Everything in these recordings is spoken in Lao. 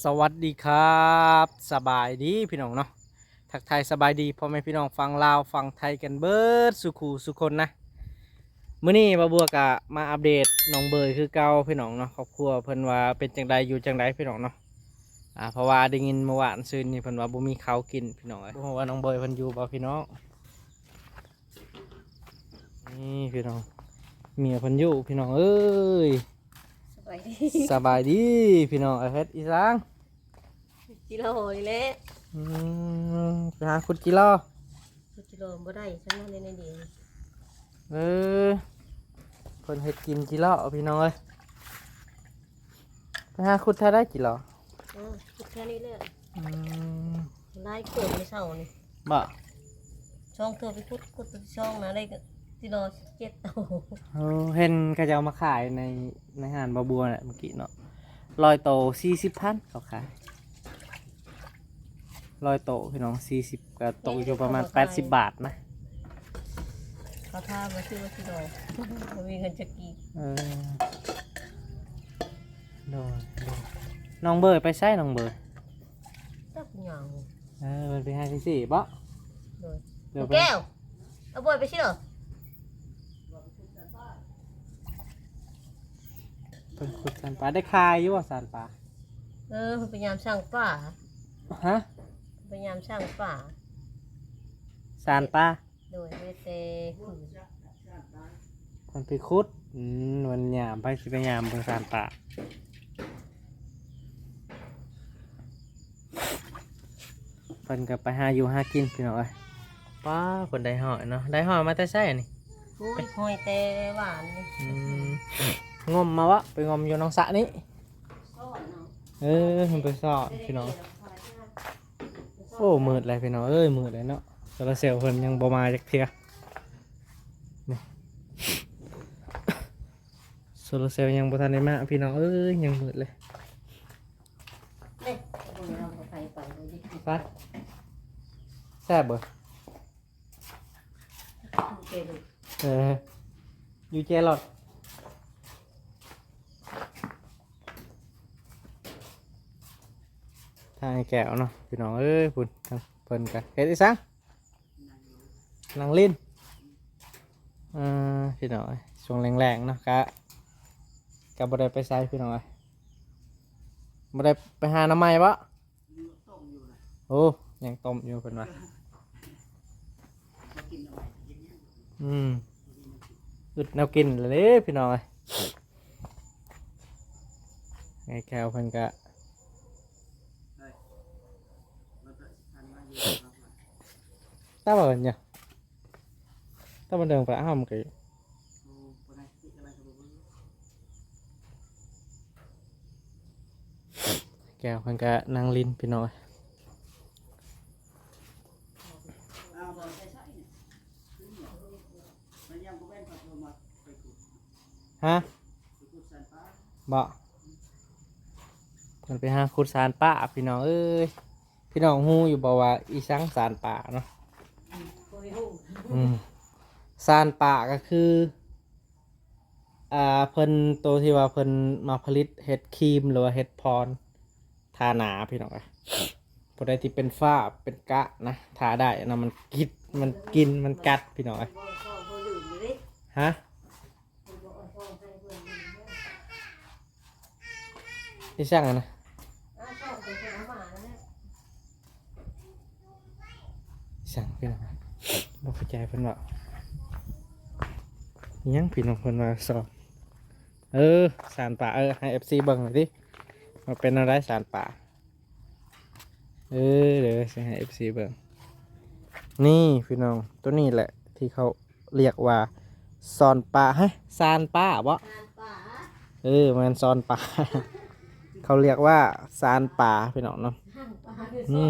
ສະຫວັດດີຄັບ ສະບາຍດີພີ່ນ້ອງເນາະ ທັກທາຍສະບາຍດີພໍ່ແມ່ພີ່ນ້ອງຝັ່ງລາວຝັ່ງໄທກັນເບິດສູ່ຄູ່ສູ່ຄົນນະ. ມື້ນີ້ບ່າວບົວກະມາອັບເດດນ້ອງເບີຍຄືເກົ່າພີ່ນ້ອງເນາະ ຄອບຄົວເພິ່ນວ່າເປັນຈັ່ງໃດຢູ່ຈັ່ງໃດພີ່ນ້ອງເນາະ. ອ່າ ເພາະວ່າໄດ້ຍິນເມື່ອວານຊືນນີ້ເພິ່ນວ່າບໍ່ມີເຂົ້າກິນພີ່ນ້ອງເອີຍ ບໍ່ຮູ້ວ່ານ້ອງເບີຍເພິ່ນຢູ່ບໍ່ພີ່ນ້ອງ. ນີ້ພີ່ນ້ອງ ເມຍເພິ່ນຢູ່ພີ່ນ້ອງເອີຍ. ສະບາຍດີ ສະບາຍດີພີ່ນ້ອງ. ເຮັດອີສັງ? ຈິລໍນີ້ແຫຼະ. ອືມ ໄປຫາຂຸດຈິລໍ. ຂຸດຈິລໍບໍ່ໄດ້ຊັ້ນເນາະ ໃນນີ້. ເອີ ເພິ່ນເຮັດກິນຈິລໍພີ່ນ້ອງເອີຍ. ໄປຫາຂຸດແຖວໃດຈິລໍ? ເອີ ຂຸດແຖວນີ້ແຫຼະ. ອືມ ຫຼາຍເກີບມື້ເຊົ້ານີ້. ບໍ່ ສອງເທື່ອໄປຂຸດ ຂຸດຕົວທີສອງນະ ໄດ້ຈິລໍສິບເຈັດໂຕ. ເອີ ເຫັນເຂົາເຈົ້າມາຂາຍໃນ ໃນຮ້ານບ່າວບົວແຫຼະເມື່ອກີ້ເນາະ ຮ້ອຍໂຕສີ່ສິບພັນ ເຂົາຂາຍ ຮ້ອຍໂຕພີ່ນ້ອງ ສີ່ສິບ ກໍຕົກຢູ່ປະມານແປດສິບບາດນະ. ເຂົາຖາມວ່າຊື້ບໍ່ຊິດອກ ບໍ່ມີເງິນຈັກກີບ. ເອີ ໂດຍ ໂດຍ. ນ້ອງເບີຍໄປໃສນ້ອງເບີຍ? ຈັກຫຍັງ. ເອີ ມັນໄປຫາຊິຊິບໍ່? ໂດຍ. ແກ້ວ ເອົາບອຍໄປຊິເດີ. ເພິ່ນຂຸດຊານປາ ໄດ້ຂາຍຢູ່ບໍ່ຊານປາ? ເອີ ເພິ່ນໄປຍາມຊ້າງປ່າ. ຮະ? ໄປຍາມຊ້າງປ່າ ຊານປາ. ໂດຍ ແຕ່ຄືນ ເພິ່ນໄປຂຸດ. ອືມ ມັນຍາມ ໃຜຊິໄປຍາມເບິ່ງຊານປາ. ເພິ່ນກໍໄປຫາຢູ່ຫາກິນພີ່ນ້ອງເອີຍ. ປ້າ ເພິ່ນໄດ້ຫອຍເນາະ ໄດ້ຫອຍມາແຕ່ໃສອັນນີ້? ໂອ້ຍ ຫອຍແຕ່ຫວານນີ້. ອືມ ງົມມາວະ ໄປງົມຢູ່ໜອງສະນີ້. ເອີ ເພິ່ນໄປສອນພີ່ນ້ອງ. ໂອ້ ມືດແລ້ວພີ່ນ້ອງເອີຍ ມືດແລ້ວເນາະ. ໂຊລາເຊວເພິ່ນຍັງບໍ່ມາຈັກເທື່ອນີ້ ໂຊລາເຊວຍັງບໍ່ທັນໄດ້ມາພີ່ນ້ອງເອີຍ ຍັງມືດເລີຍ. ໄປ ແຊບບໍ່? ເອີ ຢູ່ເຈລອດ ທາງໄອ້ແກ້ວເນາະ ພີ່ນ້ອງເອີຍ. ພຸ້ນ ທາງເພິ່ນກະເຮັດອີ່ສັງ? ນັ່ງຫຼິ້ນ. ເອີ ພີ່ນ້ອງເອີຍ ຊ່ວງແລງໆເນາະ ກະ ກະບໍ່ໄດ້ໄປໃສພີ່ນ້ອງເອີຍ. ບໍ່ໄດ້ໄປຫາໜໍ່ໄມ້ບໍ່? ໂອ້ ຍັງຕົ້ມຢູ່ເພິ່ນວ່າ. ອືມ ອຶດແນວກິນແລ້ວເດ້ພີ່ນ້ອງເອີຍ. ໄອ້ແກ້ວເພິ່ນກະ ຕາເບິ່ງເນາະ ຕາເບິ່ງປາຫອມກະ ແກ້ວເພິ່ນກະນັ່ງຫຼິ້ນພີ່ນ້ອງ. ຮະ? ບໍ່ ເພິ່ນໄປຫາຂຸດຊານປາພີ່ນ້ອງເອີຍ. ພີ່ນ້ອງຮູ້ຢູ່ບໍ່ວ່າອີ່ສັງຊານປາເນາະ? ອືມ ຊານປາກໍຄື ອ່າ ເພິ່ນ ໂຕທີ່ວ່າເພິ່ນມາຜະລິດເຮັດຄຣີມ ຫຼືວ່າເຮັດພອນທາໜ້າພີ່ນ້ອງເອີຍ. ຜູ້ໃດທີ່ເປັນຟ້າເປັນກະນະ ທາໄດ້ນະ ມັນກິດ ມັນກິນ ມັນກັດພີ່ນ້ອງເອີຍ. ຮະ? ອີ່ສັງຫັ້ນນະ? ອີ່ສັງພີ່ນ້ອງ? ບໍ່ເຂົ້າໃຈເພິ່ນເວົ້າອີ່ຫຍັງພີ່ນ້ອງ ເພິ່ນວ່າຊອກ. ເອີ ຊານປາ ເອີ ໃຫ້ເອັຟຊີເບິ່ງໜ່ອຍຕິ ວ່າເປັນແນວໃດຊານປາ. ເອີ ດຽວຊິໃຫ້ເອັຟຊີເບິ່ງ. ນີ້ພີ່ນ້ອງ ໂຕນີ້ແຫຼະທີ່ເຂົາ ລຽກວ່າຊອນປາ ຮະ ຊານປາບໍ? ຊານປາ ເອີ ແມ່ນຊອນປາ ເຂົາລຽກວ່າຊານປາພີ່ນ້ອງເນາະ. ຊານປາ ອືມ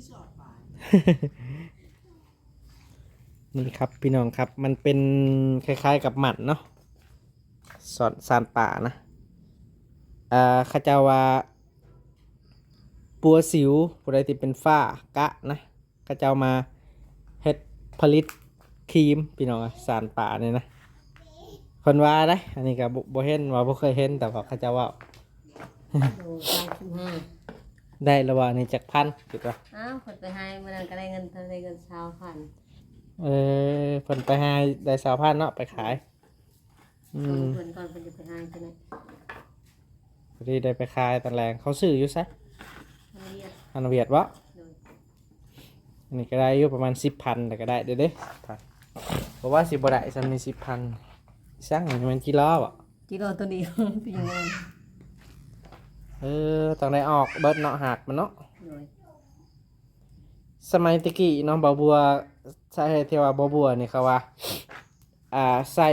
ຊອນປາ ນີ້ຄັບພີ່ນ້ອງຄັບ ມັນເປັນຄ້າຍໆກັບໝັ້ນເນາະ ຊອນ ຊານປານະ. ເຂົາເຈົ້າວ່າປົວສິວ ຜູ້ໃດທີ່ເປັນຟ້າກະນະ ເຂົາເຈົ້າມາເຮັດຜະລິດຄຣີມພີ່ນ້ອງເອີຍ ຊານປານີ້ນະ ເພິ່ນວ່າໄດ໋. ອັນນີ້ກໍບໍ່ ບໍ່ເຫັນ ວ່າບໍ່ເຄີຍເຫັນ ແຕ່ວ່າເຂົາເຈົ້າເວົ້າ ໂລສາມສິບຫ້າ. ໄດ້ລະວະ ອັນນີ້ຈັກພັນ ຄິດວ່າ? ອ້າວ ເພິ່ນໄປຫາມື້ນັ້ນກໍໄດ້ເງິນ ເທົ່າໃດ ເງິນຊາວພັນ. ເອີ ເພິ່ນໄປຫາໄດ້ຊາວພັນເນາະ ໄປຂາຍ. ອືມ ເພິ່ນກ່ອນ ເພິ່ນຈະໄປຫາຈັ່ງໃດ ພໍດີໄດ້ໄປຂາຍຕອນແລງ. ເຂົາຊື້ຢູ່ໃສ? ອັນວຽດ ອັນວຽດບໍ? ໂດຍ. ອັນນີ້ກໍໄດ້ຢູ່ປະມານສິບພັນ ແລ້ວກໍໄດ້ເດ້ ເດ້. ເພາະວ່າຊິບໍ່ໄດ້ສ່ຳນີ້ສິບພັນ ຊ່າງນີ້ແມ່ນກິໂລບໍ? ກິໂລໂຕນີ້ເປັນຫຍັງ? ເອີ ຕ້ອງໄດ້ອອກເບິດເນາະ ຮາກມັນເນາະ. ໂດຍ. ສະໄໝແຕ່ກີ້ເນາະ ບ່າວບົວ ສາເຫດທີ່ວ່າບ່າວບົວນີ້ ເຂົາວ່າ ອ່າ ໃສ່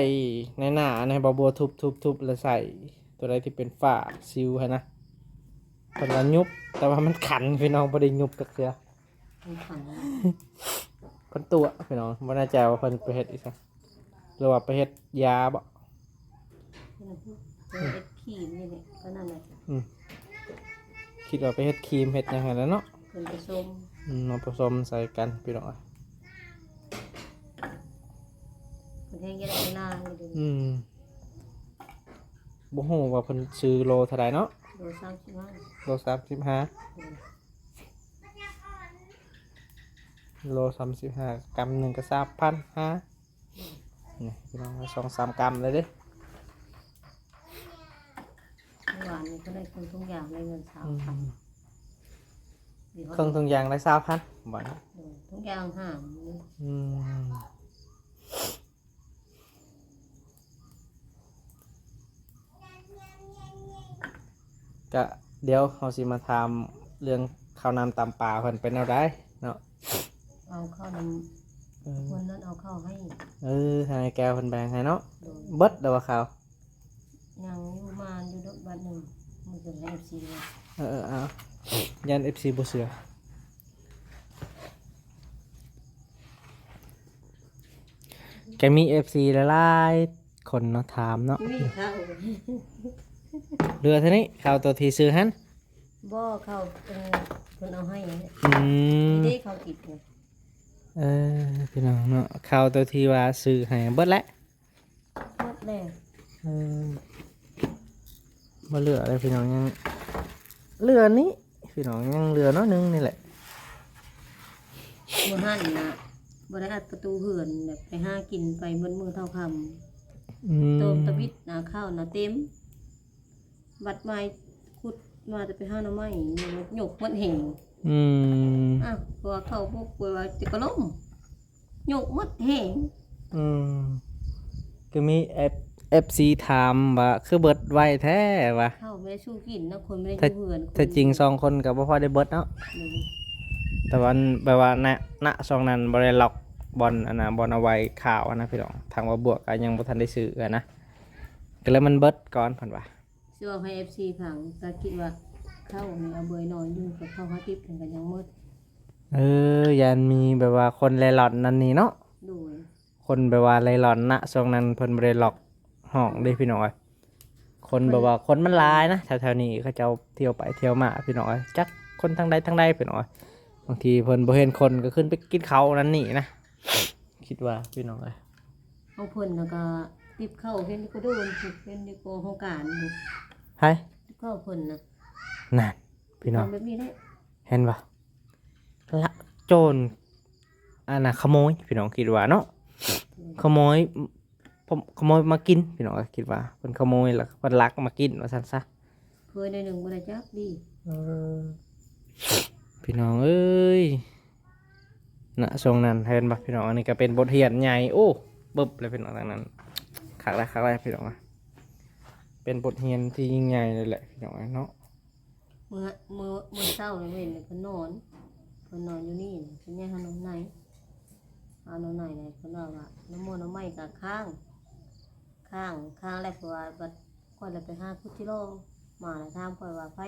ໃນໜ້າໃນ ບ່າວບົວທຸບໆໆ ແລ້ວໃສ່ຕົວໃດທີ່ເປັນຝ້າຊິວຫັ້ນນະ ເພິ່ນວ່າຍຸບ ແຕ່ວ່າມັນຄັນ ພີ່ນ້ອງ ບໍ່ໄດ້ຍຸບຈັກເທື່ອ. ມັນຄັນ ເພິ່ນຕົວະ ພີ່ນ້ອງ ບໍ່ແນ່ໃຈວ່າເພິ່ນໄປເຮັດອີ່ຫຍັງ ຫຼືວ່າໄປເຮັດຢາບໍ? ເຮັດຄຣີມນີ້ແຫຼະ ກໍນັ້ນແຫຼະ. ອືມ ຄິດວ່າໄປເຮັດຄຣີມເຮັດຫຍັງຫັ້ນແຫຼະເນາະ. ເພິ່ນປະສົມ ອືມ ມາປະສົມໃສ່ກັນ ພີ່ນ້ອງເອີຍ. ເພິ່ນແຮງຢາກເວລາຢູ່ເດ. ອືມ ບໍ່ຮູ້ວ່າເພິ່ນຊື້ໂລເທົ່າໃດເນາະ. ໂລສາມສິບຫ້າ ໂລສາມສິບຫ້າ. ໂລສາມສິບຫ້າ ກຳໜຶ່ງກໍສາມພັນຫ້າ. ນີ້ພີ່ນ້ອງ ສອງສາມກຳເລີຍເດ້. ເມື່ອວານນີ້ກໍໄດ້ເຄິ່ງຖົງຢາງ ໄດ້ເງິນຊາວພັນ. ອືມ ເຄິ່ງຖົງຢາງໄດ້ຊາວພັນບາດນີ້. ໂດຍ ຖົງຢາງຫ້າ. ອືມ ກະດຽວເຮົາຊິມາຖາມເລື່ອງເຂົ້ານ້ຳຕຳປາເພິ່ນເປັນແນວໃດເນາະ. ເອົາເຂົ້ານຳ ເອີ ຄົນນັ້ນເອົາເຂົ້າໃຫ້. ເອີ ທາງອ້າຍແກ້ວເພິ່ນແບ່ງໃຫ້ເນາະ. ໂດຍ. ເບິດແລ້ວວ່າເຂົ້າ? ຍັງຢູ່ ມາຢູ່ດອກບາດໜຶ່ງ ມື້ເຖິງໃຫ້ເອັຟຊີ. ເອີໆ ເອົາ ຢ້ານເອັຟຊີບໍ່ເຊື່ອ. ກໍມີເອັຟຊີຫຼາຍໆຄົນເນາະ ຖາມເນາະ. ມີເຂົ້າ ເຫຼືອເທົ່ານີ້ ເຂົ້າໂຕທີ່ຊື້ຫັ້ນ. ບໍ່ ເຂົ້າເພິ່ນ ເພິ່ນເອົາໃຫ້. ອືມ ນີ້ເດ້ ເຂົ້າກິນ. ເອີ ພີ່ນ້ອງເນາະ ເຂົ້າໂຕທີ່ວ່າຊື້ໃຫ້ເບິດແລ້ວ. ໝົດແລ້ວ. ເອີ ບໍ່ເຫຼືອເລີຍພີ່ນ້ອງ ຍັງເຫຼືອນີ້ພີ່ນ້ອງ ຍັງເຫຼືອໜ້ອຍໜຶ່ງນີ້ແຫຼະ. ມື້ຫັ້ນນະ ບໍ່ໄດ້ອັດປະຕູເຮືອນ ແບບໄປຫາກິນໄປໝົດມື້ເທົ່າຄ່ຳ. ອືມ ໂຕມຕະບິດນະ ເຂົ້ານະເຕັມ. ບັດມາ ຂຸດມາແຕ່ໄປຫາໜໍ່ໄມ້ ຍົກໝົດແຮງ. ອືມ ອ້າວ ເພາະວ່າເຂົ້າບົກ ເພາະວ່າຈະກະລົ້ມ ຍົກໝົດແຮງ. ອືມ ກໍມີເອັຟ ເອັຟຊີຖາມວ່າ ຄືເບິດໄວແທ້ວ່າ. ເຂົ້າແມ່ສູ່ກິນເນາະ ຄົນບໍ່ໄດ້ຢູ່ເຮືອນ. ແທ້ຈິງສອງຄົນກໍບໍ່ພໍໄດ້ເບິດເນາະ. ໂດຍ. ແຕ່ວ່າ ແບບວ່າ ນະ ນະ ຊ່ວງນັ້ນບໍ່ໄດ້ລັອກບ່ອນ ອັນນະ ບ່ອນເອົາໄວ້ຂ້າວຫັ້ນນະ ພີ່ນ້ອງ. ທາງວ່າບວກກໍຍັງບໍ່ທັນໄດ້ຊື້ຫັ້ນນະ ກໍເລີຍມັນເບິດກ່ອນ ເພິ່ນວ່າ. ຊິເວົ້າໃຫ້ເອັຟຊີຟັງ ກໍຄິດວ່າເຂົານີ້ເອົາເບຍນອນຢູ່ກັບເຂົາ ຫາຕິບເພິ່ນກໍຍັງໝົດ. ເອີ ຢ້ານມີແບບວ່າຄົນເລ່ລ່ອນນັ້ນນີ້ເນາະ. ໂດຍ. ຄົນແບບວ່າເລ່ລ່ອນນະ ຊ່ວງນັ້ນເພິ່ນບໍ່ໄດ້ລັອກຫ້ອງເດ້ພີ່ນ້ອງເອີຍ. ຄົນແບບວ່າຄົນມັນຫຼາຍນະ ແຖວໆນີ້ ເຂົາເຈົ້າທ່ຽວໄປທ່ຽວມາພີ່ນ້ອງເອີຍ. ຈັກຄົນທາງໃດທາງໃດພີ່ນ້ອງເອີຍ. ບາງທີເພິ່ນບໍ່ເຫັນຄົນກໍຂຶ້ນໄປກິນເຂົ້ານັ້ນນີ້ນະ. ຄິດວ່າພີ່ນ້ອງເອີຍ ຂອງເພິ່ນນະກະຕິບເຂົ້າ ເຫັນຢູ່ກະໂດນ ເຫັນຢູ່ກະຫ້ອງການ. ໃຜ? ຕິບເຂົ້າເພິ່ນນະ. ນັ້ນພີ່ນ້ອງ ແບບນີ້ແຫຼະ ເຫັນບໍ່? ລັກໂຈນ ອັນນະ ຂະໂມຍພີ່ນ້ອງ ຄິດວ່າເນາະ. ຂະໂມຍ ຂະໂມຍມາກິນພີ່ນ້ອງ ຄິດວ່າເພິ່ນຂະໂມຍ ແລ້ວເພິ່ນລັກມາກິນວ່າຊັ້ນຊະ. ເຄີຍໜ້ອຍໜຶ່ງບໍ່ໄດ້ຈັກດີ. ເອີ ພີ່ນ້ອງເອີຍ ນະ ຊ່ວງນັ້ນເຫັນບໍ່ພີ່ນ້ອງ. ອັນນີ້ກໍເປັນບົດຮຽນໃຫຍ່. ໂອ້ ບຶບເລີຍພີ່ນ້ອງ ທາງນັ້ນ. ຄັກຫຼາຍ ຄັກຫຼາຍພີ່ນ້ອງ. ເປັນບົດຮຽນທີ່ຍິ່ງໃຫຍ່ເລີຍແຫຼະພີ່ນ້ອງເນາະ. ເມື່ອ ເມື່ອ ເມື່ອເຊົ້ານີ້ເຫັນເພິ່ນນອນ ເພິ່ນນອນຢູ່ນີ້ ເພິ່ນຍັງຫາໜໍ່ໄມ້ ຫາໜໍ່ໄມ້ແລ້ວ ເພິ່ນເວົ້າວ່າ ໜໍ່ມົ້ນໜໍ່ໄມ້ກໍຄ້າງ ຄ້າງ ຄ້າງແລ້ວ ເພາະວ່າບັດຂ້ອຍລະໄປຫາຂຸດຈິລໍ ມາລະຖາມຂ້ອຍວ່າ ໃຜ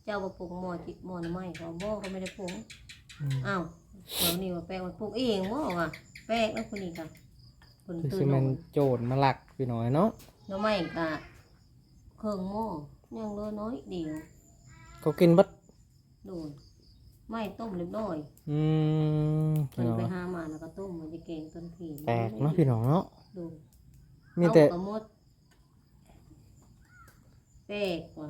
ເຈົ້າບໍ່ປົງໝໍ້ຈິ ໝໍ້ໜໍ່ໄມ້? ຂ້ອຍວ່າ ບໍ່ ຂ້ອຍບໍ່ໄດ້ປົງ. ອືມ ອ້າວ ເຈົ້ານີ້ວ່າແປກ ມັນປົງເອງບໍ່? ວ່າແປກແລ້ວ ຜູ້ນີ້ກໍ ເພິ່ນຕື່ນນອນ. ຄືຊິແມ່ນໂຈນມາລັກພີ່ນ້ອງເນາະ. ໜໍ່ໄມ້ກໍ ເຄິ່ງໝໍ້ ຍັງເຫຼືອໜ້ອຍດຽວ ເຂົາກິນເບິດ. ໂດຍ ໄມ້ຕົ້ມລຽບຮ້ອຍ. ອືມ ເພິ່ນໄປຫາມາແລ້ວກໍຕົ້ມໄວ້ໃນແກງຕອນເພນ. ແປກເນາະພີ່ນ້ອງເນາະ. ໂດຍ ມີແຕ່ ເອົາກໍໝົດ. ແປກວ່າ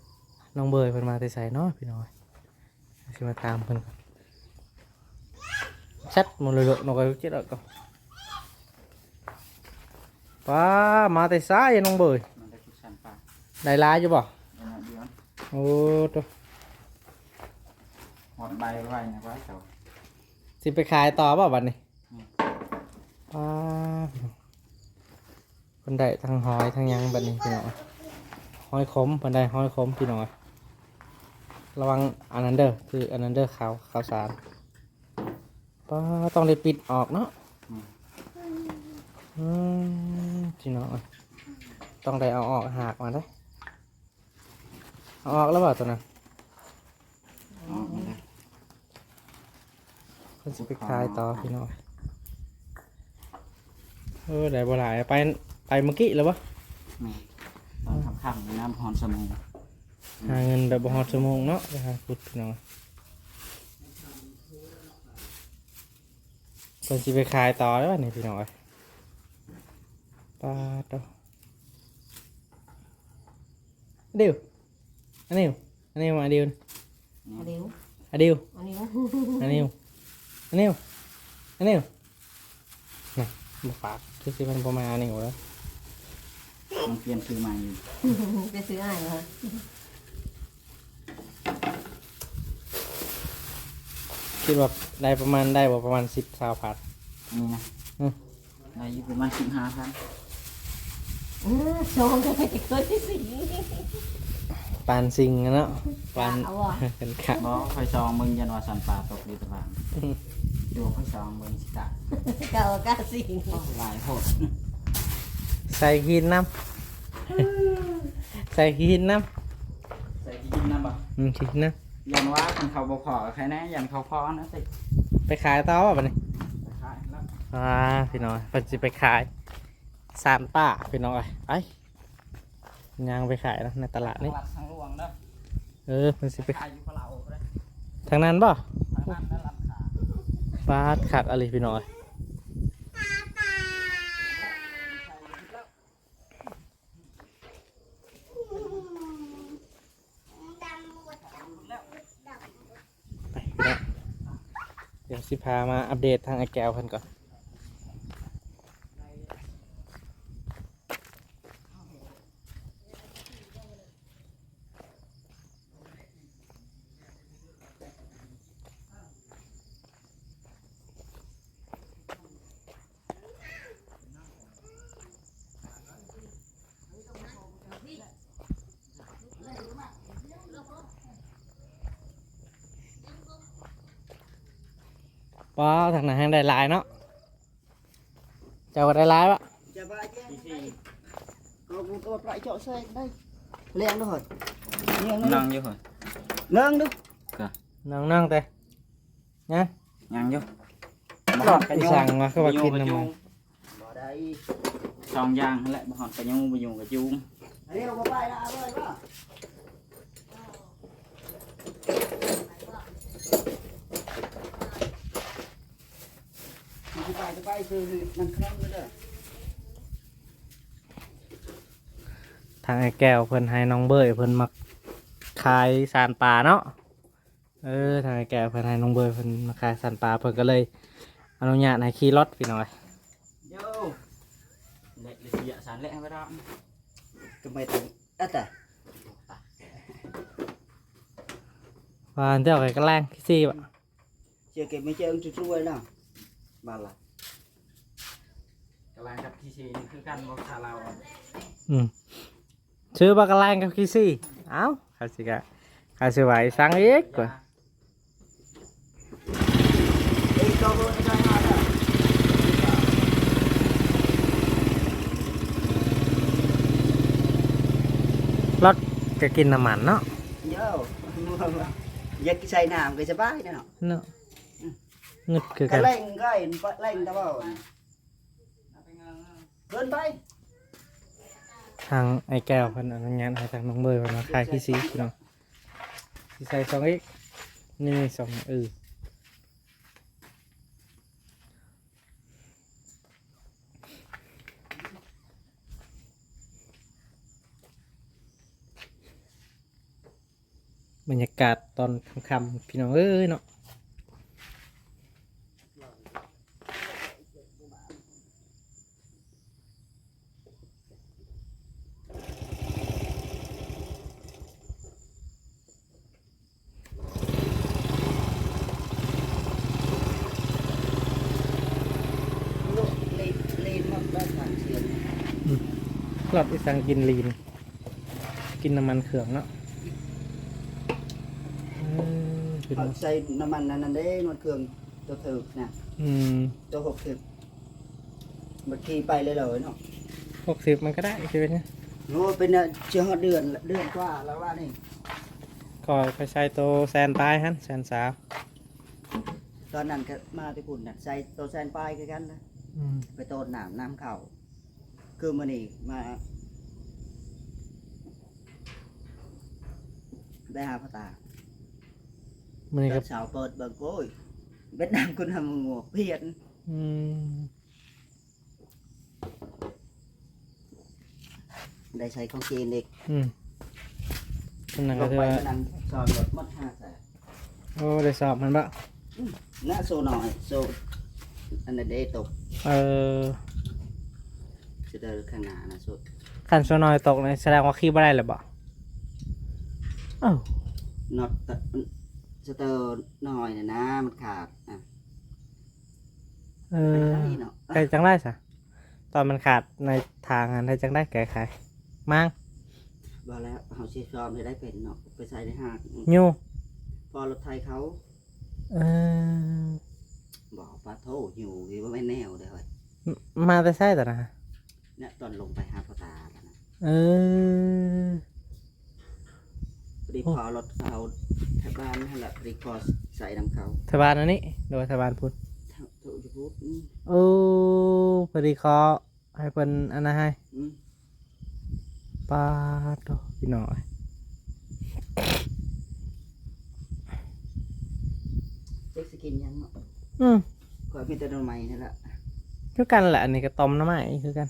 ນ້ອງເບີຍເພິ່ນມາແຕ່ໃສເນາະພີ່ນ້ອງ? ຊິມາຕາມເພິ່ນກ່ອນ. ຊັດມາເລີຍໆ ນ້ອງເບີຍ ເຈັດແລ້ວກໍ ປ້າ ມາແຕ່ໃສນ້ອງເບີຍ? ມາແຕ່ກຸດສາມປາ. ໄດ້ຫຼາຍຢູ່ບໍ່? ໄດ້ໜ້ອຍດຽວ. ໂອ້ໂຕ ຮອດໃບໄວນະວ່າເຈົ້າ. ຊິໄປຂາຍຕໍ່ບໍ່ບັດນີ້? ອືມ ປ້າ ເພິ່ນໄດ້ທັງຫອຍທັງຫຍັງບັດນີ້ພີ່ນ້ອງ. ຫອຍຂົມ ເພິ່ນໄດ້ຫອຍຂົມພີ່ນ້ອງ. ລະວັງອັນນັ້ນເດີ ຄືອັນນັ້ນເດີ ຂາວ ຂາວສານ. ປ້າ ຕ້ອງໄດ້ປິດອອກເນາະ. ອືມ ອືມ ພີ່ນ້ອງ ຕ້ອງໄດ້ເອົາອອກຫາກມັນເດ້. ເອົາອອກແລ້ວບໍ່ຕົວນັ້ນ? ອອກມາແລ້ວ. ເພິ່ນຊິໄປຂາຍຕໍ່ພີ່ນ້ອງ. ເອີ ໄດ້ບໍ່ຫຼາຍ ໄປ ໄປມື້ກີ້ແລ້ວບໍ່? ແມ່ນ ຕອນຄ່ຳໆນີ້ນະ ບໍ່ຮອດຊົ່ວໂມງ. ຫາເງິນແບບບໍ່ຮອດຊົ່ວໂມງເນາະ ໄປຫາຂຸດພີ່ນ້ອງ. ເພິ່ນຊິໄປຂາຍຕໍ່ແລ້ວນີ້ພີ່ນ້ອງເອີຍ. ປາດໂຕ ອາດິວ ອານິວ ອານິວ ອາດິວ ອາດິວ ອາດິວ ອານິວ ອານິວ ອານິວ ນະ ບໍ່ປາກ ຄືຊິມັນບໍ່ມາອານິວແລ້ວ. ມັນປ່ຽນຊື່ໃໝ່ຢູ່ ໄປຊື້ອ້າຍມາ. ຄິດວ່າໄດ້ປະມານ ໄດ້ບໍ່ປະມານສິບ ຊາວພັນ ອັນນີ້ນະ. ອືມ ໄດ້ຢູ່ປະມານສິບຫ້າພັນ. ອືມ ຊອງກໍໄດ້ເກີນສິບ ປານສິງເນາະ ປານ ເອົາບໍ່? ເປັນຂະ ບໍ່ ຂ້ອຍຊອງເບິ່ງ ຢ້ານວ່າສັນປ່າຕົກຢູ່ຕະຫຼາດ. ອືມ ດວງຂ້ອຍຊອງເບິ່ງຊິກະ ເອົາກະສິງ ໂອ້ ຫຼາຍໂພດ. ໃສ່ຫີນນຳ ໃສ່ຫີນນຳ ໃສ່ຂີ້ຫີນນຳບໍ່? ອືມ ຂີ້ຫີນນຳ. ຢ້ານວ່າຄັນເຂົາບໍ່ພໍໃຄແນ່ ຢ້ານເຂົາພໍນະຕິ. ໄປຂາຍຕໍ່ບໍ່ບັດນີ້? ໄປຂາຍແລ້ວ. ອ່າ ພີ່ນ້ອງ ເພິ່ນຊິໄປຂາຍສານປ່າພີ່ນ້ອງເອີຍ. ໄປ ຍ່າງໄປຂາຍເນາະ ໃນຕະຫຼາດນີ້ ຕະຫຼາດທາງຫຼວງເດີ. ເອີ ເພິ່ນຊິໄປຂາຍຢູ່ພະເລົາເດ້ ທາງນັ້ນບໍ່? ທາງນັ້ນນະ ຮ້ານຄ້າ. ປາດ ຄັກອີ່ຫຼີພີ່ນ້ອງເອີຍ. ໄປ ພີ່ນ້ອງ ດຽວຊິພາມາອັບເດດທາງອ້າຍແກ້ວເພິ່ນກ່ອນ. ປ້າ ທາງນັ້ນແຮ່ງໄດ້ຫຼາຍເນາະ. ເຈົ້າກໍໄດ້ຫຼາຍວະ? ເຈົ້າວ່າເຈົ້າ ກໍບໍ່ຕົວປະເຈາະໃສ່ໄດ້ ລ້ຽງເດີ. ນັ່ງຢູ່ຫັ້ນ ນັ່ງເດີ ກະ ນັ່ງໆ ແຕ່ ນະ. ຍັງຢູ່ ຫຼອດອີ່ສັງວະ ຄືວ່າກິນນ້ຳມັນ ບໍ່ໄດ້ ສອງຢ່າງຫັ້ນແຫຼະ ບໍ່ຮອດກະຍຸງ ບໍ່ຍຸງກະຈຸງ ອັນນີ້ເຮົາບໍ່ໄປລະ ອະຮ່ອຍບໍ່? ມັນຊິໄປ ຈະໄປຊື້ມັນຂະໜົມເດີ. ທາງອ້າຍແກ້ວເພິ່ນໃຫ້ນ້ອງເບີຍເພິ່ນມາຂາຍຊານປາເນາະ. ເອີ ທາງອ້າຍແກ້ວເພິ່ນໃຫ້ນ້ອງເບີຍເພິ່ນມາຂາຍຊານປາ ເພິ່ນກໍເລີຍອະນຸຍາດໃຫ້ຂີ່ລົດ ພີ່ນ້ອງເອີຍ. ໂຢ ເລະເລະເສຍສັນແລະ ເວລາ ກໍໄປຕາມ ອາຕາ ວ່າອັນເຈົ້າກໍກະແລງຂີ້ຊີ້ບະ Chưa kịp mới chơi ông chú chú ơi nào. Bảo là ກະແລງກັບຂີ້ຊີ້ນີ້ຄືກັນບໍ່ ພາລາວ? ອືມ ຊື່ວ່າກະແລງກັບຂີ້ຊີ້. ເອົ້າ ເຂົາຊິກະ ເຂົາຊິວ່າອີ່ສັງອີກກວ່າ. ລົດກະກິນນ້ຳມັນເນາະ. ຢາກໃສ່ນ້ຳກໍສະບາຍເນາະ. ເນາະ ອືມ ງຶດຄືກັນ ກະແລງກໍເຫັນ ແລງຕະເວົ້າ ເກີນໄປ. ທາງອ້າຍແກ້ວເພິ່ນອະນຸຍາດໃຫ້ທາງນ້ອງເບີຍເພິ່ນມາຂາຍຂີ້ຊີ້ພີ່ນ້ອງ. ຊິໃສ່ສອງອີກ ນີ້ສອງ ເອີ ບັນຍາກາດຕອນຄ່ຳໆ ພີ່ນ້ອງເອີຍເນາະ. ອືມ ລົດອີ່ສັງກິນລີນ ກິນນ້ຳມັນເຄື່ອງເນາະ. ເອີ ເອົາໃສ່ນ້ຳມັນອັນນັ້ນເດ້ ນ້ຳມັນເຄື່ອງ ຕົວຖືກນະ ອືມ ຕົວຫົກສິບ ບັດຂີ່ໄປເລື້ອຍໆເນາະ. ຫົກສິບມັນກໍໄດ້ ຊິເປັນຫຍັງ? ໂອ້ ເປັນ ຊິຮອດເດືອນ ເດືອນກວ່າແລ້ວວ່ານີ້ ຂ້ອຍໄປໃສ່ໂຕແສນປາຍຫັ້ນ ແສນຊາວ. ຕອນນັ້ນກໍມາແຕ່ພຸ້ນນະ ໃສ່ໂຕແສນປາຍຄືກັນນະ. ອືມ ໄປໂຕນນ້ຳ ນ້ຳເຂົ້າ ຄືມື້ນີ້ມາ ໄປຫາພໍ່ຕາ ມື້ນີ້ກໍເຊົ້າເປີດເບິ່ງ ໂອ້ຍ ເວັດນາມ ຄຸນນຳງົວ ພຽນ. ອືມ ໄດ້ໃຊ້ຂອງຈີນອີກ. ອືມ ນັ້ນກໍຄືວ່າ ລົງໄປມື້ນັ້ນ ຊ້ອນລົດໝົດຫ້າແສນ. ໂອ້ ໄດ້ສອບມັນບໍ່? ອືມ ນະ ໂຊນ້ອຍ ໂຊ ອັນນັ້ນເດ້ຕົກ. ເອີ ສະເຕີຂ້າງໜ້ານະ ໂຊ ຄັນໂຊນ້ອຍຕົກນີ້ ສະແດງວ່າຂີ່ບໍ່ໄດ້ແລ້ວບໍ່? ເອົ້າ ນັອດ ສະເຕີນ້ອຍນະ ມັນຂາດນະ. ເອີ ໄປໄດ້ເນາະ ແຕ່ຈັ່ງໃດຊະ? ຕອນມັນຂາດໃນທາງຫັ້ນ ເຮັດຈັ່ງໃດແກ້ໄຂ? ມ້າງ ບໍ່ແລ້ວ ເຮົາຊິຊອມໃຫ້ໄດ້ເປັນເນາະ ໄປໃສ່ໃນຮາກ ຢູ່ ພໍລົດໄຖເຂົາ. ເອີ ບໍ່ ປາໂທ້ ຢູ່ ບໍ່ແມ່ນແນວເດ້. ມາແຕ່ໃສຕອນນັ້ນ? ເນຍ ຕອນລົງໄປຫາພໍ່ຕາຕອນນັ້ນ. ເອີ ພໍດີຂໍລົດເຂົາແຖວບ້ານຫັ້ນແຫຼະ ພໍດີຂໍໃສ່ນຳເຂົາ. ແຖວບ້ານອັນນີ້ ຫຼືວ່າແຖວບ້ານພຸ້ນ? ແຖວ ແຖວຢູ່ພຸ້ນ. ອືມ ໂອ້ ພໍດີຂໍໃຫ້ເພິ່ນອັນນັ້ນໃຫ້. ອືມ ປາດໂທ້ ພີ່ນ້ອງເອີຍ ຈັກຊິກິນຫຍັງເນາະ. ອືມ ຂ້ອຍມີແຕ່ໜໍ່ໄມ້ນີ້ແຫຼະ ຄືກັນແຫຼະ. ອັນນີ້ກໍຕົ້ມໜໍ່ໄມ້ຄືກັນ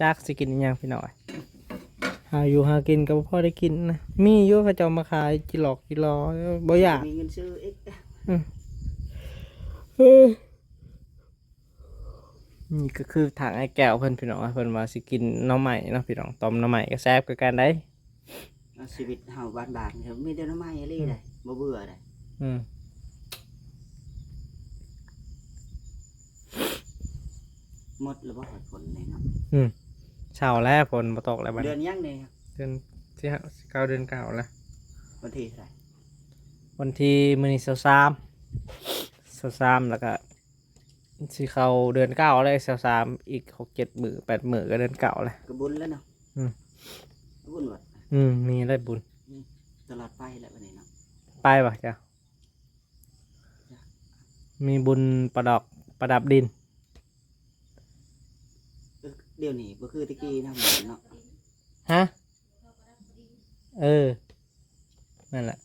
ຈັກຊິກິນອີ່ຫຍັງ ພີ່ນ້ອງເອີຍ. ຫາຢູ່ຫາກິນກໍບໍ່ພໍໄດ້ກິນນະ ມີຢູ່ເຂົາເຈົ້າມາຂາຍຈີ່ຫຼອກຈີ່ຫຼໍ ບໍ່ຢາກ ມີເງິນຊື້ອີກ. ອືມ ເອີ ນີ້ກໍຄືທາງອ້າຍແກ້ວເພິ່ນ ພີ່ນ້ອງ ເພິ່ນວ່າຊິກິນໜໍ່ໄມ້ເນາະ ພີ່ນ້ອງ ຕົ້ມໜໍ່ໄມ້ກໍແຊບຄືກັນໄດ໋. ເອົາ ຊີວິດເຮົາບ້ານໆ ມີແຕ່ໜໍ່ໄມ້ອີ່ຫຼີ ອືມ ໄດ໋ ບໍ່ເບື່ອໄດ໋. ອືມ ໝົດແລ້ວບໍ່ ຝົນນີ້ເນາະ? ອືມ ເຊົາແລ້ວ ຝົນບໍ່ຕົກແລ້ວບັດນີ້. ເດືອນຫຍັງນີ້? ເດືອນ ຊິເຂົ້າເດືອນເກົ້າແລ້ວ. ວັນທີເທົ່າໃດ? ວັນທີ ມື້ນີ້ຊາວສາມ ຊາວສາມ ແລ້ວກໍຊິເຂົ້າເດືອນເກົ້າແລ້ວ ຊາວສາມ ອີກຫົກເຈັດມື້ ແປດມື້ກໍເດືອນເກົ້າແລ້ວ. ກໍບຸນແລ້ວເນາະ. ອືມ ບຸນວັດ. ອືມ ມີແລ້ວບຸນ. ອືມ ຕະຫຼອດໄປແລ້ວບັດນີ້ເນາະ. ໄປບໍ່ເຈົ້າ? ຈ້ະ ມີບຸນປະດັບ ປະດັບດິນ. ເອີ ດຽວນີ້ບໍ່ຄືແຕ່ກີ້ນະ ເນາະ. ຮະ? ເອີ ນັ້ນແຫຼະ.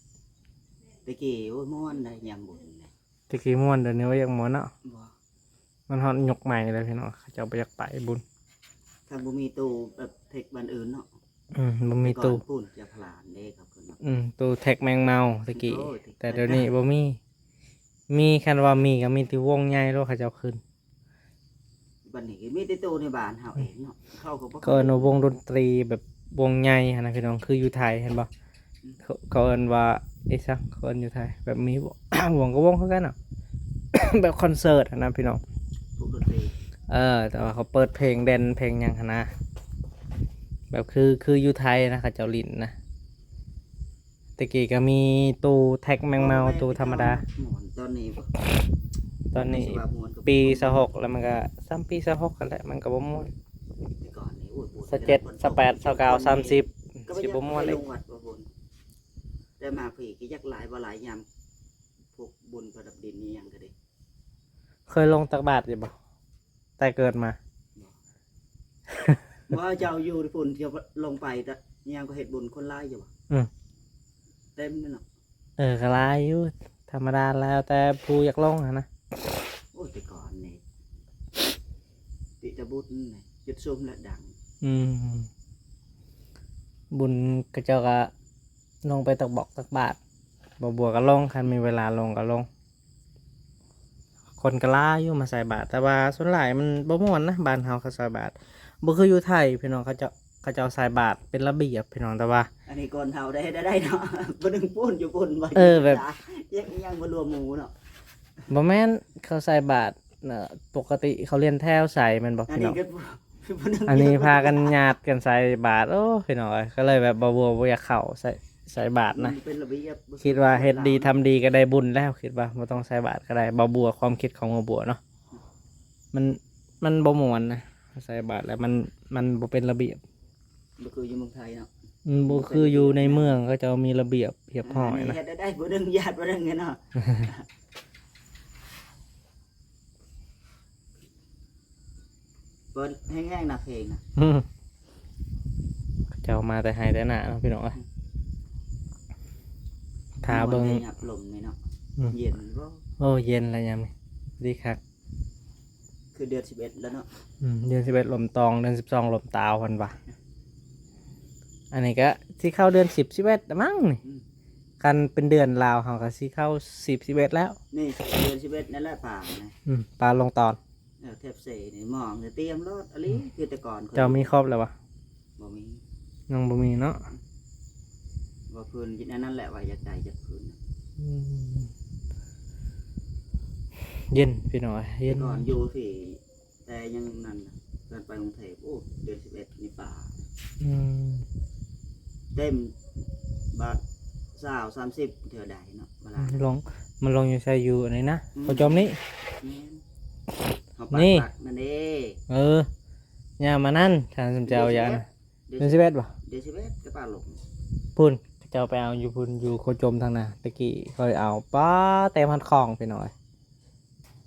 ແຕ່ກີ້ ໂອ້ຍ ມ່ວນໄດ໋ຍາມບຸນນະ. ແຕ່ກີ້ມ່ວນ ດຽວນີ້ບໍ່ຢາກມ່ວນເນາະ. ບໍ່. ມັນຮອດຍຸກໃໝ່ແລ້ວພີ່ນ້ອງ ເຂົາເຈົ້າບໍ່ຢາກໄປບຸນ. ຄັນບໍ່ມີຕູ້ແບບເທັກບ້ານອື່ນເນາະ. ອືມ ບໍ່ມີຕູ້. ແຕ່ກ່ອນພຸ້ນຈະພະລານເດ້ ເຂົາຂຶ້ນເນາະ. ອືມ ຕູ້ແທັກແມງເມົາແຕ່ກີ້. ໂອ້ຍ ແຕ່ດຽວນີ້ບໍ່ມີ. ມີ ຄັນວ່າມີກໍມີແຕ່ວົງໃຫຍ່ໂລດເຂົາເຈົ້າຂຶ້ນ. ບັດນີ້ກໍມີແຕ່ຕູ້ໃນບ້ານເຮົາເອງເນາະ. ເຂົາກໍບໍ່ ເຂົາເອີ້ນວ່າວົງດົນຕີແບບວົງໃຫຍ່ຫັ້ນນະພີ່ນ້ອງ ຄືຢູ່ໄທເຫັນບໍ່? ອືມ ເຂົາ ເຂົາເອີ້ນວ່າ ເອ ຊັງ ເຂົາເອີ້ນຢູ່ໄທ ແບບມີ ວົງ ກໍວົງຄືກັນເນາະ ແບບຄອນເສີດຫັ້ນນະພີ່ນ້ອງ ວົງດົນຕີ. ເອີ ແຕ່ວ່າເຂົາເປີດເພງແດນເພງຫຍັງຫັ້ນນະ ແບບຄື ຄືຢູ່ໄທນະ ເຂົາເຈົ້າຫຼິ້ນນະ. ແຕ່ກີ້ກໍມີຕູ້ແທັກແມງເມົາ ຕູ້ທຳມະດາ. ຕອນນີ້ບໍ່ ຕອນນີ້ປີຊາວຫົກແລ້ວ ມັນກໍສ່ຳປີຊາວຫົກຫັ້ນແຫຼະ ມັນກໍບໍ່ມ່ວນ. ແຕ່ກ່ອນນີ້ ໂອ້ຍ ຊາວເຈັດ ຊາວແປດ ຊາວເກົ້າ ສາມສິບ ຊິບໍ່ມ່ວນເລີຍ. ແຕ່ມາພີ້ກໍຢາກຫຼາຍບໍ່ຫຼາຍຍາມ ພວກບຸນປະດັບດິນອີ່ຫຍັງກໍດີ. ເຄີຍລົງຕັກບາດຢູ່ບໍ່ ແຕ່ເກີດມາ? ບໍ່. ວ່າເຈົ້າຢູ່ພຸ້ນ ເຈົ້າລົງໄປ ແຕ່ຍາມກໍເຮັດບຸນ ຄົນຫຼາຍຢູ່ບໍ່? ອືມ ເຕັມເລີຍເນາະ. ເອີ ກໍຫຼາຍຢູ່ ທຳມະດາ ແລ້ວແຕ່ຜູ້ຢາກລົງຫັ້ນນະ. ໂອ້ຍ ແຕ່ກ່ອນນີ້ ຕິດຕະບຸນນີ້ ຈຸດຊຸມແລະດັງ. ອືມ ບຸນ ເຂົາເຈົ້າກໍລົງໄປຕັກບອກຕັກບາດ ບໍ່ບົວກໍລົງ ຄັນມີເວລາລົງກໍລົງ. ຄົນກໍຫຼາຍຢູ່ມາໃສ່ບາດ ແຕ່ວ່າສ່ວນຫຼາຍມັນບໍ່ມ່ວນນະ ບ້ານເຮົາເຂົາໃສ່ບາດ ບໍ່ຄືຢູ່ໄທພີ່ນ້ອງ ເຂົາເຈົ້າ ເຂົາເຈົ້າໃສ່ບາດເປັນລະບຽບພີ່ນ້ອງ. ແຕ່ວ່າ ອັນນີ້ກ່ອນເຮົາໄດ້ ໄດ້ ໄດ້ເນາະ ບໍ່ໜຶ່ງປູນຢູ່ພຸ້ນ ເອີ ແບບ ຍັງ ຍັງບໍ່ລວມໝູ່ເນາະ. ບໍ່ແມ່ນ ເຂົາໃສ່ບາດ ເອີ ປົກກະຕິເຂົາລຽນແຖວໃສ່ແມ່ນບໍ່ ອັນນີ້ ພີ່ນ້ອງ? ກໍ ອັນນີ້ພາກັນຍາດກັນໃສ່ບາດ ໂອ້ ພີ່ນ້ອງເອີຍ ກໍເລີຍແບບບໍ່ບົວບໍ່ຢາກເຂົ້າໃສ່ ໃສ່ບາດນະ. ມັນເປັນລະບຽບ ຄິດວ່າເຮັດດີທຳດີກໍໄດ້ບຸນແລ້ວ ຄິດວ່າບໍ່ຕ້ອງໃສ່ບາດກໍໄດ້. ບໍ່ບົວ ຄວາມຄິດຂອງບໍ່ບົວເນາະ ມັນ ມັນບໍ່ມ່ວນນະ ໃສ່ບາດແລ້ວມັນ ມັນບໍ່ເປັນລະບຽບ. ບໍ່ຄືຢູ່ເມືອງໄທເນາະ. ອືມ ບໍ່ຄືຢູ່ໃນເມືອງ ເຂົາເຈົ້າມີລະບຽບຮຽບຮ້ອຍນະ. ເຮັດໄດ້ຜູ້ໜຶ່ງຍາດຜູ້ໜຶ່ງເນາະ. ເປີດແຮງໆນະເພງນະ. ອືມ ເຂົາເຈົ້າມາແຕ່ໄຮ່ແຕ່ນາເນາະ ພີ່ນ້ອງເອີຍ. ຖ້າເບິ່ງ ມັນໄດ້ຮັບລົມນີ້ເນາະ. ອືມ ເຢັນບໍ່? ໂອ້ ເຢັນແລ້ວຍາມນີ້ ດີຄັກ. ຄືເດືອນສິບເອັດແລ້ວເນາະ. ອືມ ເດືອນສິບເອັດລົມຕອງ ເດືອນສິບສອງລົມຕາວ ເພິ່ນວ່າ. ອັນນີ້ກໍຊິເຂົ້າເດືອນສິບ ສິບເອັດລະມັ້ງນີ້. ອືມ ຄັນເປັນເດືອນລາວເຮົາກໍຊິເຂົ້າສິບ ສິບເອັດແລ້ວ. ນີ້ເດືອນສິບເອັດນັ້ນແຫຼະປານະ. ອືມ ປາລົງຕອນ. ເອີ ແທບເສນີ້ໝອງນີ້ຕຽມໂລດອີ່ຫຼີ. ອືມ ຄືແຕ່ກ່ອນເຈົ້າມີຄອບແລ້ວບໍ່? ບໍ່ມີ ຍັງບໍ່ມີເນາະ. ບໍ່ພື້ນ ອັນນັ້ນແຫຼະວ່າຢາກໄດ້ຈັກພື້ນ. ອືມ ເຢັນພີ່ນ້ອງເອີຍ ເຢັນ. ແຕ່ກ່ອນຢູ່ພີ້ ແຕ່ຍັງນັ້ນນະ ເດີນໄປກຸງເທບ ໂອ້ ເດືອນສິບເອັດນີ້ປາ. ອືມ ເຕັມບາດຊາວ ສາມສິບ ເທື່ອໃດເນາະ ເວລາ. ອືມ ລົງ ມັນລົງຢູ່ໃສ ຢູ່ອັນນີ້ນະ. ອືມ ເຂົາຈົ່ມນີ້. ແມ່ນ ເຮົາປາກຫຼັກນັ້ນເດ້. ເອີ ຍາມອັນນັ້ນ ທ່ານສົມເຈົ້າ ເດືອນສິບເອັດ ຍາມ ເດືອນສິບເອັດບໍ່? ເດືອນສິບເອັດກໍປາລົງ. ພຸ້ນ ເຂົາເຈົ້າໄປເອົາຢູ່ພຸ້ນ ຢູ່ໂຄຈົ່ມທາງນາ ແຕ່ກີ້ຂ້ອຍເອົາ ປາເຕັມຮອດຄອງພີ່ນ້ອງເອີຍ.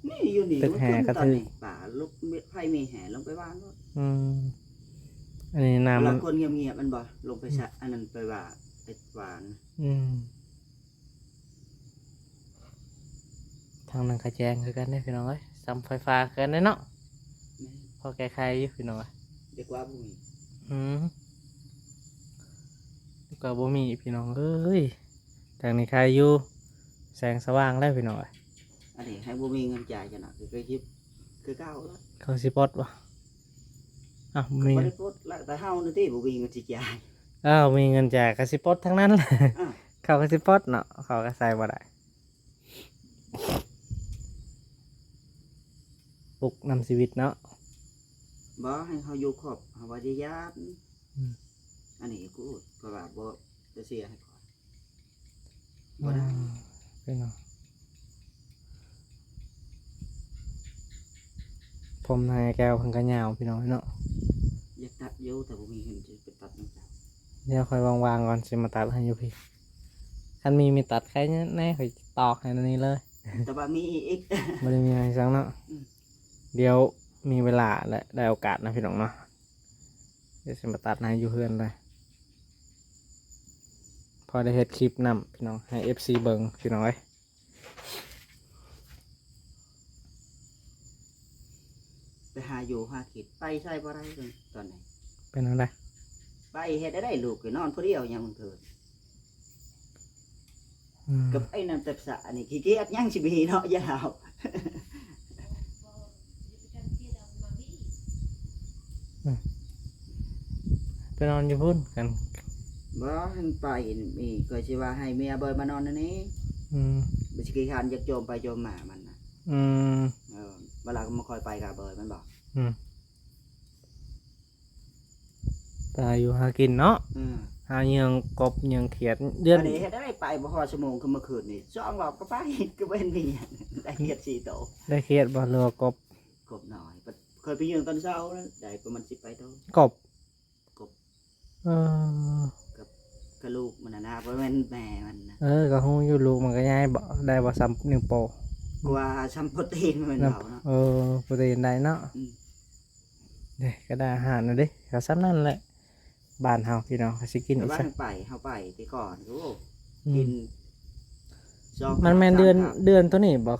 ນີ້ຢູ່ນີ້ ຕຶກແຮ່ກໍຖືກ ປາລຸກ ໄຟມີແຮ່ລົງໄປຫວ່ານໂລດ. ອືມ ອັນນີ້ນ້ຳ ເວລາຄົນງຽບໆ ແມ່ນບໍ່? ລົງໄປສະ ອືມ ອັນນັ້ນໄປຫວ່າ ໄປຫວ່ານ. ອືມ ທາງນັ້ນກໍແຈ້ງຄືກັນເດ້ພີ່ນ້ອງເອີຍ ສ່ຳໄຟຟ້າຄືກັນເດ້ເນາະ. ແມ່ນ ພໍແກ້ໄຂຢູ່ພີ່ນ້ອງເອີຍ. ດີກວ່າບໍ່ມີ. ອືມ ດີກວ່າບໍ່ມີພີ່ນ້ອງເອີຍ. ທາງນີ້ໄຄຢູ່ ແສງສະຫວ່າງແລ້ວພີ່ນ້ອງເອີຍ. ອັນນີ້ໃຫ້ບໍ່ມີເງິນຈ່າຍ ຈະໜັກຄື ຄືເກົ່າ. ເຂົາຊິປົດບໍ່? ອ້າວ ບໍ່ມີ ບໍ່ໄດ້ປົດລະ ແຕ່ເຮົານີ້ຕິບໍ່ມີເງິນຊິຈ່າຍ. ເອີ ມີເງິນຈ່າຍກໍຊິປົດທັງນັ້ນແຫຼະ. ອ້າວ ເຂົາກໍຊິປົດເນາະ ເຂົາກໍໃສ່ບໍ່ໄດ້. ປຸກນຳຊີວິດເນາະ. ບໍ່ ໃຫ້ເຮົາຢູ່ຄອບ ເຮົາວ່າຢ່າຢ້ານ. ອືມ ອັນນີ້ກູກໍວ່າບໍ່ໄດ້ເສຍໃຫ້ຂ້ອຍ. ບໍ່ໄດ້. ອືມ ພີ່ນ້ອງ ຜົມນາຍແກ້ວເພິ່ນກໍຍາວພີ່ນ້ອງເນາະ. ຢາກຕັດຢູ່ ແຕ່ບໍ່ມີເງິນຊິໄປຕັດນຳເຈົ້າ. ດຽວຂ້ອຍວ່າງໆກ່ອນ ຊິມາຕັດໃຫ້ຢູ່ພີ້. ຄັນມີ ມີຕັດໃຫ້ແດ່ ຂ້ອຍຕອກໃຫ້ແນວນີ້ເລີຍ. ແຕ່ວ່າມີອີກ ບໍ່ໄດ້ມີຫຍັງຊັ້ນເນາະ. ອືມ ດຽວມີເວລາ ແລະ ໄດ້ໂອກາດນະພີ່ນ້ອງເນາະ ດຽວຊິມາຕັດໃຫ້ຢູ່ເຮືອນເລີຍ ພໍໄດ້ເຮັດຄລິບນຳພີ່ນ້ອງ ໃຫ້ເອັຟຊີເບິ່ງພີ່ນ້ອງເອີຍ. ໄປຫາຢູ່ຫາກິນ ໄປໃສບໍ່ໄດ້ຕອນນີ້. ເປັນແນວໃດ? ໄປເຮັດໄດ້ ລູກກໍນອນຜູ້ດຽວຍາມກາງຄືນ. ອືມ ກັບໄອ້ນຳແຕ່ສະນີ້ ຂີ້ກຽດຫຍັງຊິມີເນາະ ຢ່າເວົ້າ. ອືມ ໄປນອນຢູ່ພຸ້ນກັນ. ບໍ່ ຫັ້ນໄປນີ້ ຂ້ອຍຊິວ່າໃຫ້ເມຍເບີຍມານອນໃນນີ້. ອືມ ບໍ່ຊິຂີ້ຄ້ານຢາກໂຈມໄປໂຈມມາມັນນະ. ອືມ ເອີ ເວລາກໍບໍ່ຄ່ອຍໄປກັບເບີຍແມ່ນບໍ່? ອືມ ໄປຫາຢູ່ຫາກິນເນາະ. ອືມ ຫາເຫຍື່ອງກົບເຫຍື່ອຂຽດ ເດືອນ ອັນນີ້ເຮັດໄດ້ ໄປບໍ່ຮອດຊົ່ວໂມງ ຄືເມື່ອຄືນນີ້ ສອງຮອບກໍໄປ ກໍບໍ່ເຫັນມີຫຍັງ ໄດ້ຂຽດສີ່ໂຕ. ໄດ້ຂຽດບໍ່ ຫຼືວ່າກົບ? ກົບນ້ອຍ ຂ້ອຍໄປເຫຍື່ອຕອນເຊົ້ານັ້ນ ໄດ້ປະມານສິບປາຍໂຕ. ກົບ? ກົບ. ເອີ ກັບ ກັບລູກມັນນະນະ ບໍ່ແມ່ນແມ່ມັນນະ. ເອີ ກໍຮູ້ຢູ່ ລູກມັນກໍໃຫຍ່ບໍ່ ໄດ້ບໍ່ສ່ຳນິ້ວໂປ້ ກວ່າສ່ຳໂປຣຕີນແມ່ນເວົ້າເນາະ. ເອີ ໂປຣຕີນໄດ້ເນາະ. ອືມ ເດ້ ກໍໄດ້ອາຫານນະເດ້ ກໍສ່ຳນັ້ນແຫຼະ ບ້ານເຮົາພີ່ນ້ອງ ກໍຊິກິນອີກຊະ. ໄປ ເຮົາໄປແຕ່ກ່ອນ ໂອ້ ອືມ ກິນ ມັນແມ່ນເດືອນ ເດືອນໂຕນີ້ບໍ່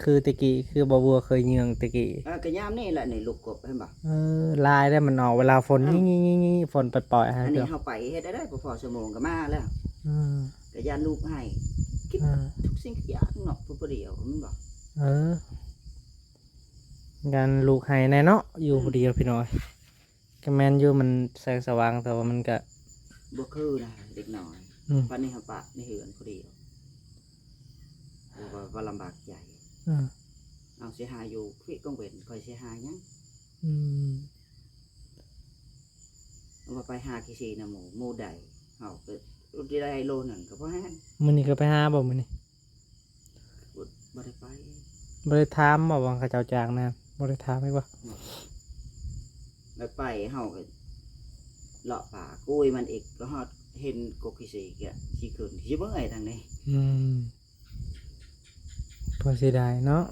ຄືແຕ່ກີ້ ຄືບໍ່ບົວເຄີຍເຫຍື່ອແຕ່ກີ້. ເອີ ກໍຍາມນີ້ແຫຼະນີ້ ລູກກົບເຫັນບໍ່? ເອີ ຫຼາຍແລ້ວ ມັນອອກເວລາຝົນ ເອີ ນີ້ໆໆ ຝົນປອຍໆ ອັນນີ້ເຮົາໄປເຮັດໄດ້ບໍ່ພໍຊົ່ວໂມງກໍມາແລ້ວ. ເອີ ກໍຢ້ານລູກໄຫ້ ເອີ ທຸກສິ່ງທຸກຢ່າງເນາະ ຜູ້ດຽວແມ່ນບໍ່? ເອີ ຢ້ານລູກໄຫ້ແດ່ເນາະ ຢູ່ ອືມ ຜູ້ດຽວພີ່ນ້ອງ. ກໍແມ່ນຢູ່ ມັນແສງສະຫວ່າງ ແຕ່ວ່າມັນກະບໍ່ຄືນະເດັກນ້ອຍ. ອືມ ບັດນີ້ເຮົາປະໃນເຮືອນຜູ້ດຽວ ແລ້ວວ່າ ວ່າລຳບາກໃຈ. ອືມ ເອົາ ຊິຫາຢູ່ພີ້ກາງເວັນ ຂ້ອຍຊິຫາຫຍັງ? ອືມ ວ່າໄປຫາຂີ້ສີນຳໝູ່ ໝູ່ໃດ ເຮົາກໍໄດ້ໂລໜຶ່ງກໍພໍແຮງ. ມື້ນີ້ກໍໄປຫາບໍ່ມື້ນີ້? ບໍ່ ບໍ່ໄດ້ໄປ. ບໍ່ໄດ້ຖາມບໍ່ວ່າເຂົາເຈົ້າຈ້າງນະ? ບໍ່ໄດ້ຖາມອີກບໍ່? ບໍ່. ແລ້ວໄປເຮົາກໍເລາະປ່າກຸ້ຍມັນອີກ ກໍຮອດເຫັນກົກຂີ້ສີກະຊິຂຶ້ນຊິເມື່ອຍທາງນີ້. ອືມ ພໍເສຍດາຍເນາະ.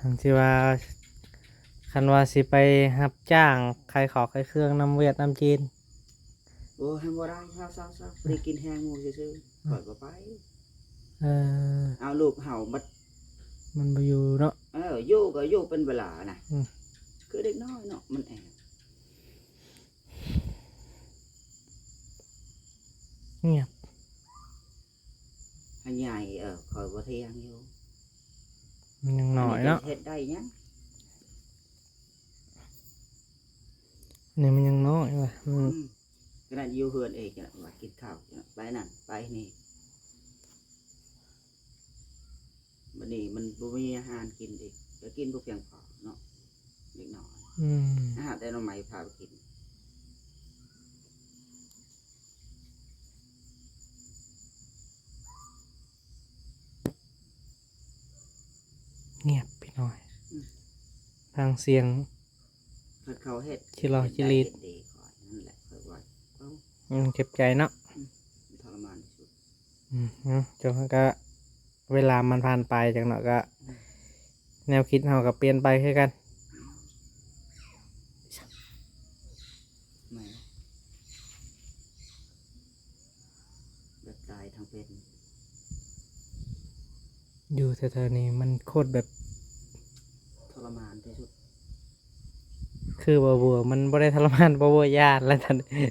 ຄັນຊິວ່າ ຄັນວ່າຊິໄປຮັບຈ້າງຂາຍຂອງຂາຍເຄື່ອງນຳຫວຽດນຳຈີນ ໂອ້ຍ ບໍ່ໄດ້ ເຊົາໆໆ ໄດ້ກິນແຮງໝູ່ຊື່ໆ. ອືມ ຂ້ອຍບໍ່ໄປ. ເອີ ເອົາ ລູກເຮົາບັດ ມັນບໍ່ຢູ່ເນາະ. ເອີ ຢູ່ກໍຢູ່ເປັນເວລານະ. ອືມ ຄືເດັກນ້ອຍເນາະ ມັນແອບ ງຽບ. ໃຫ້ໃຫຍ່ ເອີ ຂ້ອຍບໍ່ຖຽງຢູ່ ມັນຍັງນ້ອຍເນາະ. ເຮັດໄດ້ຫຍັງ? ນີ້ມັນຍັງນ້ອຍວ່າ ອືມ ຂະໜາດຢູ່ເຮືອນເອງ ຂະໜາດວ່າກິນເຂົ້າ ຂະໜາດໄປນັ້ນໄປນີ້ ບັດນີ້ມັນບໍ່ມີອາຫານກິນອີກ ກໍກິນບໍ່ພຽງພໍເນາະ ເດັກນ້ອຍ. ອືມ ຫາແຕ່ໜໍ່ໄມ້ພາໄປກິນ. ງຽບພີ່ນ້ອງ. ອືມ ຟັງສຽງ ຄັນເຂົາເຮັດ ຂີ້ຫຼໍ່ຂີ້ຫຼີດ ເຮັດໄດ້ເຮັດດີ ຂ້ອຍນັ້ນແຫຼະ ຂ້ອຍວ່າ ເອົ້າ ມັນເຈັບໃຈເນາະ. ອືມ ມັນທໍລະມານທີ່ສຸດ. ອືມ ເນາະ ເຈົ້າ ເຮົາກໍ ເວລາມັນຜ່ານໄປ ຈັກໜ້ອຍກໍ ອືມ ແນວຄິດເຮົາກໍປ່ຽນໄປຄືກັນ. ແມ່ນ ແບບຕາຍທັງເປັນ ຢູ່ແຖວໆນີ້ມັນໂຄດແບບທໍລະມານທີ່ສຸດ. ຄືບໍ່ບົວມັນບໍ່ໄດ້ທໍລະມານ ບໍ່ບົວຢ້ານແລ້ວທ່ານ. ພີ່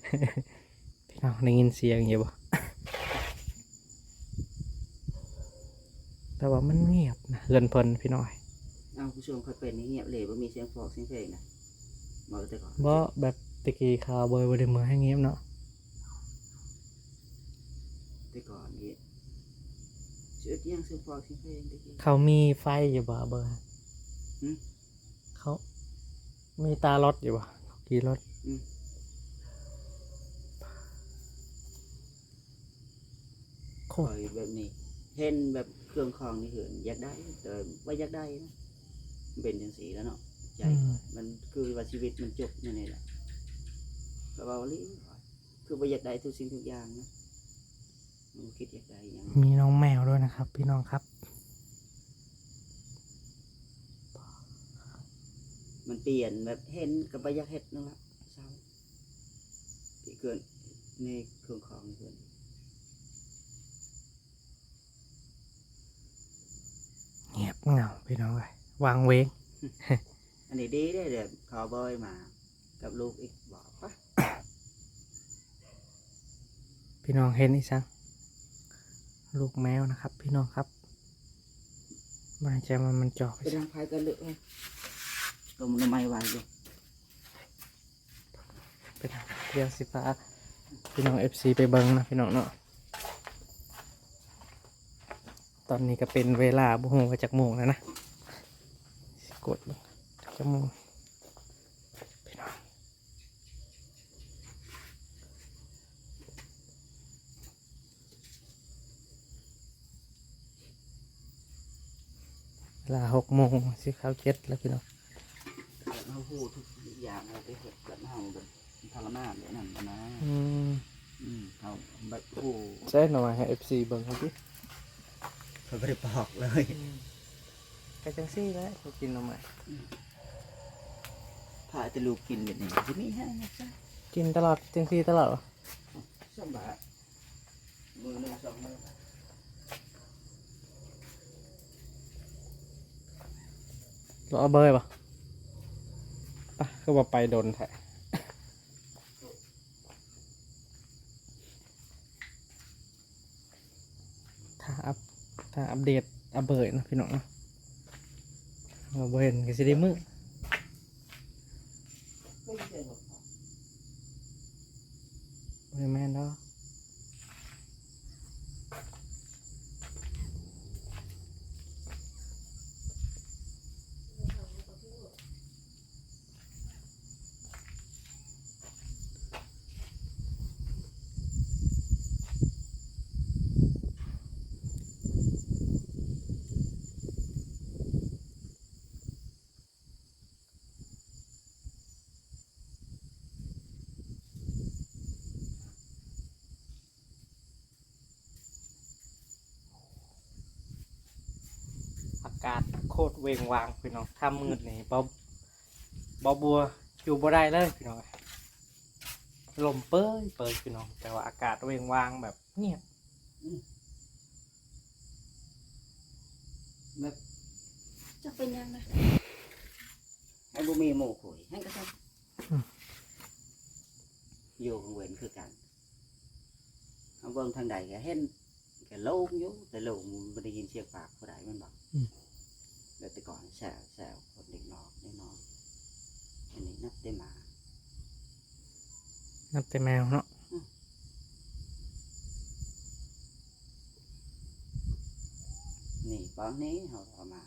ນ້ອງໄດ້ຍິນສຽງຢູ່ບໍ່? ແຕ່ວ່າມັນງຽບນະ ເຮືອນເພິ່ນພີ່ນ້ອງ. ເອົ້າ ຜູ້ຊົມ ຂ້ອຍເປັນນີ້ງຽບເລີຍ ບໍ່ມີສຽງຟອກສຽງເພງນະ. ເວົ້າແຕ່ກ່ອນ ບໍ່ ແບບແຕ່ກີ້ຄາວເບີຍບໍ່ໄດ້ເມືອໃຫ້ງຽບເນາະ. ແຕ່ກ່ອນນີ້ ຊິເຮັດຫຍັງ ສຽງຟອກສຽງເພງແຕ່ກີ້. ເຂົາມີໄຟຢູ່ບໍ່ເບີຍ? ຫຶ? ເຂົາມີຕາລົດຢູ່ບໍ່? ເຂົາຂີ່ລົດ. ອືມ ໂຄດ ຂ້ອຍແບບນີ້ ເຫັນແບບເຄື່ອງຂອງໃນເຮືອນ ຢາກໄດ້ ແຕ່ບໍ່ຢາກໄດ້ນະ. ມັນເປັນຈັ່ງຊີ້ແຫຼະເນາະ ໃຈ ອືມ ມັນຄືວ່າຊີວິດມັນຈົບແນວນີ້ແຫຼະ. ກໍເວົ້າອີ່ຫຼີ ຄືບໍ່ຢາກໄດ້ທຸກສິ່ງທຸກຢ່າງນະ. มันบ่คิดอยากได้หยัง มีน้องแมวด้วยนะครับพี่น้องครับ มันเปลี่ยนแบบเห็นก็บ่อยากเฮ็ดนั่นล่ะ เซา ที่เกินในเครื่องของเพิ่น เงียบเหงาพี่น้องเอ้ย วางเวง อันนี้ดีเด้ เดี๋ยวขอเบยมากับลูกอีก บอกปะ พี่น้องเห็นอีสัง ลูกแมวนะครับ พี่น้องครับ บ่แน่ใจว่ามันจ่อไป เป็น ไส ทางไผกันเลย ต้มหน่อไม้ไว้อยู่ เป็น เดี๋ยวสิพาพี่น้อง เอฟซี ไปเบิ่งนะพี่น้องเนาะ ตอนนี้ก็เป็นเวลาบ่ฮู้ว่าจักโมงแล้วนะ สิกดเบิ่งจักโมง พี่น้อง เวลาหกโมงสิเข้าเจ็ดแล้วพี่น้อง เฮาฮู้ทุกอย่าง เฮาไปเฮ็ดแบบเฮาแบบทรมานแบบนั้นนะ อืม อืม เฮาแบบฮู้ ใส่หน่อไม้ให้ เอฟซี เบิ่งดูติ เขาบ่ได้ปอกเลย อืม ก็จังซี่แหละ เขากินหน่อไม้ อืม พาแต่ลูกกินแบบนี้ สิมีแฮงนะจ๊ะ กินตลอด จังซี่ตลอดบ่ สำบาย มื้อหนึ่งสองมื้อ เราเอาเบยบ่ ปะ คือว่าไปโดนแท้ ถ้าอัป ถ้าอัปเดตอัปเบยเนาะพี่น้องเนาะ เราบ่เห็นก็สิได้มื้อ บ่ได้แม่นดอก อากาศโคตรเวงวางพี่น้อง ค่ำมืดนี่ บ่ บ่บัวอยู่บ่ได้เลยพี่น้อง ลมเปยเปยพี่น้อง แต่ว่าอากาศเวงวางแบบเงียบ อืม แบบ จักเป็นหยังนะ ให้บ่มีหมู่คุย ให้กระทั่ง อืม อยู่กังเว้นคือกัน เฮาเบิ่งทางใดก็เห็น ก็โล่งอยู่ แต่โล่งมันบ่ได้ยินเสียงปากผู้ใด แม่นบ่ อืม แล้วแต่ก่อนแซว แซวคนเด็กน้อย เด็กน้อย อันนี้นับแต่หมา นับแต่แมวเนาะ อืม นี่ ปองนี้ เฮาเอามา